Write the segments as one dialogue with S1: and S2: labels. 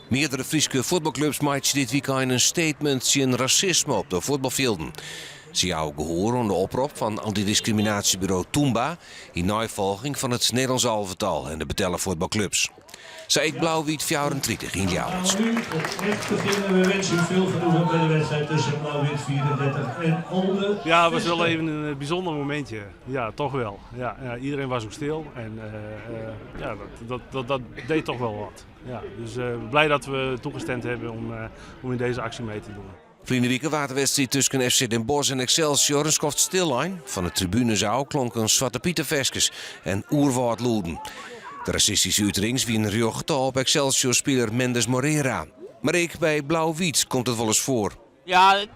S1: Meardere Fryske fuotbalklups meitsje dit wykein in statement tsjin rasisme op de fuotbalfjilden. Se jouwe gehoar oan de oprop fan antydiskriminaasjeburo Tûmba yn neifolging fan it Nederlânsk alvetal en de betelle fuotbalklups. Sa ek Blauw-Wyt 34 yn Ljouwert.
S2: Nu het echt beginnen. We wensen u veel genoegen bij de wedstrijd tussen Blauw-Wit 34 en Olde.
S3: Ja, het was wel even een bijzonder momentje. Ja, toch wel. Ja, iedereen was ook stil en ja, dat deed toch wel wat. Ja, dus blij dat we toegestemd hebben om in deze actie mee te doen.
S1: Ferline wike waard de wedstriid tusken FC Den Bosch en Excelsior in skoft stillein. Fan de tribunes ôf klonken Swarte Piterferskes en oerwâldlûden. De rasistyske uterings wiene rjochte op Excelsior-spiler Mendes Moreira. Mar ek by Blauw-Wyt komt it wolris foar.
S4: Ja,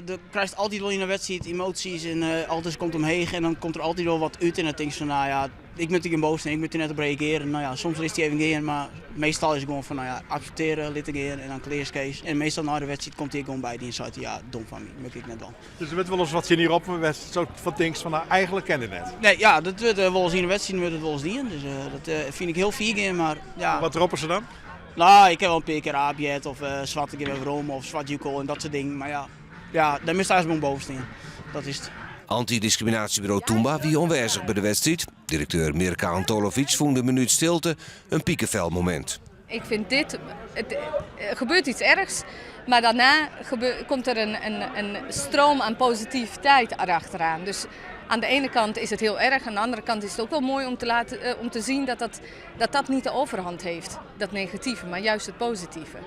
S4: do krijst altyd wol yn in wedstriid emoasjes en alles komt omheech en dan komt der altyd wol wat út en dan tinkst fan, no ja, ik moat gjin boas, ik moat der net op reagearje. No ja, soms litst dy even gean, mar meastal is it gewoan fan, no ja, akseptearje, litte gean en dan klear is Kees. En meastal nei de wedstriid komt hy gewoan by dy en seit, ja, dom fan my, moat ik net dwaan.
S5: Dus der wurdt wolris wat tsjin dy roppen wêr'tst fan tinkst fan, no, eigentlik kin dit net.
S4: Nee, ja, dat wurdt wolris yn de wedstriid wurdt it wolris dien, dus dat fyn ik hiel fier gean, mar ja.
S5: Wat roppe se dan?
S4: No, ik ha wol in pear kear aap heard of swarte gean wer werom of swart joekel en dat soart dingen, mar ja, dêr moatst eigentlik gewoan boven stean. Dat is it.
S1: Antydiskriminaasjeburo Tûmba wie oanwêzich by de wedstriid. Direkteur Mirka Antolovic fûn de minút stilte in pikefelmomint.
S6: Ik vind dit, er gebeurt iets ergs, maar daarna komt er een stroom aan positiviteit erachteraan. Dus aan de ene kant is het heel erg, aan de andere kant is het ook wel mooi om te zien dat dat niet de overhand heeft, dat negatieve, maar juist het positieve.